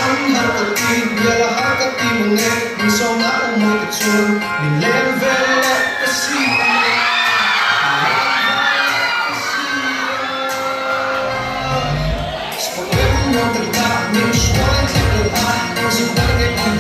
Chuan har ka ti, bial a har ka ti mang e, min sawmna u mawi te chuan min leng vel leh ta si a, min leng vel leh ta si a. Sport em nuam tak ta, min hruai thleng lo a, zu dang nge awm.